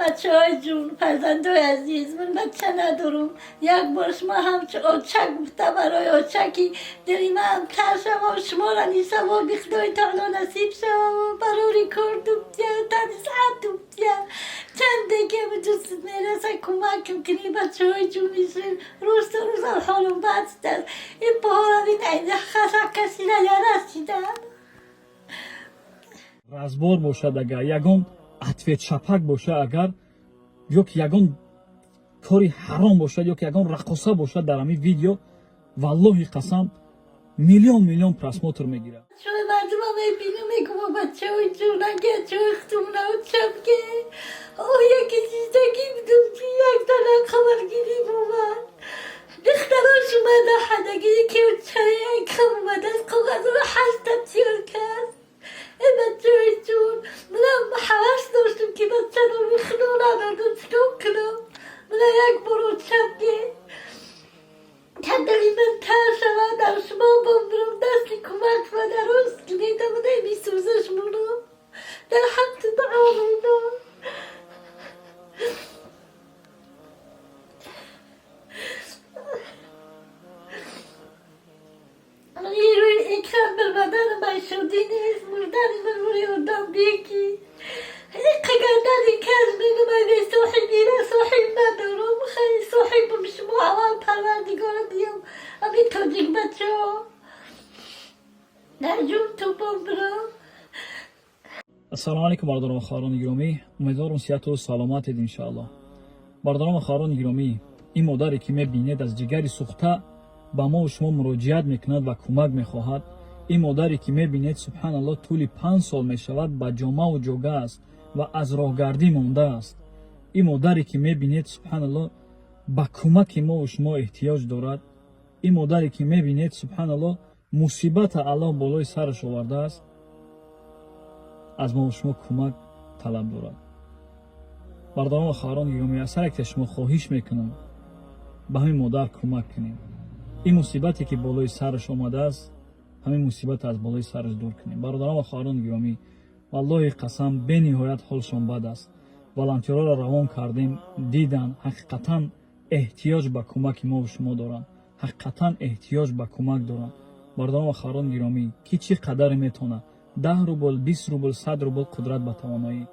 Бачаҳои ҷун, фарзандои азиз, ман бача надорам. Як бор шумо ҳамчу оча гуфта, барои оча ки дили ман тар шава, шуморо ни савоби Худои таоло насиб шава. Барори кор дубтия, тани саат дубтия, чанде ки ҷуст мераса, кӯмакм кунӣ. Бачаҳои ҷунишин, рӯз то рӯзам ҳолам бад шудааст. Ин поҳора бинайда, хаса касира ярасидан. Разбор бошад, агар ягон ответ шапак боша, агар ё ки ягон кори ҳаром бошад, ё ки ягон раққоса бошад дар ҳамин видео, валлоҳи қасам, миллион миллион просмотр мегирад. Чой мардума мебинам, мегӯм: бачаҳои ҷунаге, чой хтумна чапке. О, яке зиндагӣ будум ки як дана хабаргирӣ бумад. Духтарош омада, ҳадаги яке чай кам омадааст, коғазро ҳашта тиёр кард. Э, бачаҳои ҷун, манам ҳавас доштам ки бачаро худо надодам, чикор кунам? Мана як бор очамге дили ман тар шавад, дар шумо бомбирам, дасти кӯмак ва дароз кунед. Мана месӯза шуморо дар ҳаққи дуо мекунам. Рӯи экран барбаданам айшудӣ нест, мурдани ман рӯи одам беки. Қагардани кас мегум, ай бесоҳибира соҳиб надорам. Хай, соҳибам шумо, аввал Парвардигора диям, ами тоҷик бачаҳо. Дар ҷун тупон бирам. Ассалому алайкум, бародарон ва хоҳарони гиромӣ. Умедворам, сиҳату саломатед, иншоаллоҳ. Бародарон ва хоҳарони гиромӣ, ин модаре ки мебинед, аз ҷигари сӯхта ба мо шумо муроҷиат мекунад ва кӯмак мехоҳад. Ин модаре ки мебинед, субҳаналлоҳ, тӯли 5 сол мешавад, ба ҷомаву ҷога аст ва аз роҳгардӣ мондааст. Ин модаре ки мебинед, субҳаналлоҳ, ба кӯмаки мову шумо эҳтиёҷ дорад. Ин модаре ки мебинед, субҳаналлоҳ, мусибата Аллоҳ болои сараш овардааст, аз мову шумо кӯмак талаб дорад. Бародарон ва хоҳарони гиромӣ, аз ҳар яке шумо хоҳиш мекунам, ба ҳамин модар кӯмак кунем. Ин мусибате ки болои сараш омадааст, ҳамин мусибат аз болои сараш дур кунем. Бародарон ва хоҳарони гиромӣ, валлоҳи қасам, бениҳоят ҳолшон бад аст. Волонтёрҳоро равон кардем, дидан, ҳақиқатан эҳтиёҷ ба кӯмаки мову шумо доранд, ҳақиқатан эҳтиёҷ ба кӯмак доранд. Бародарон ва хоҳарони гиромӣ, ки чӣ қадаре метавонад, 10 рубл, 20 рубл, 100 рубл, қудрат ба тавоноӣ.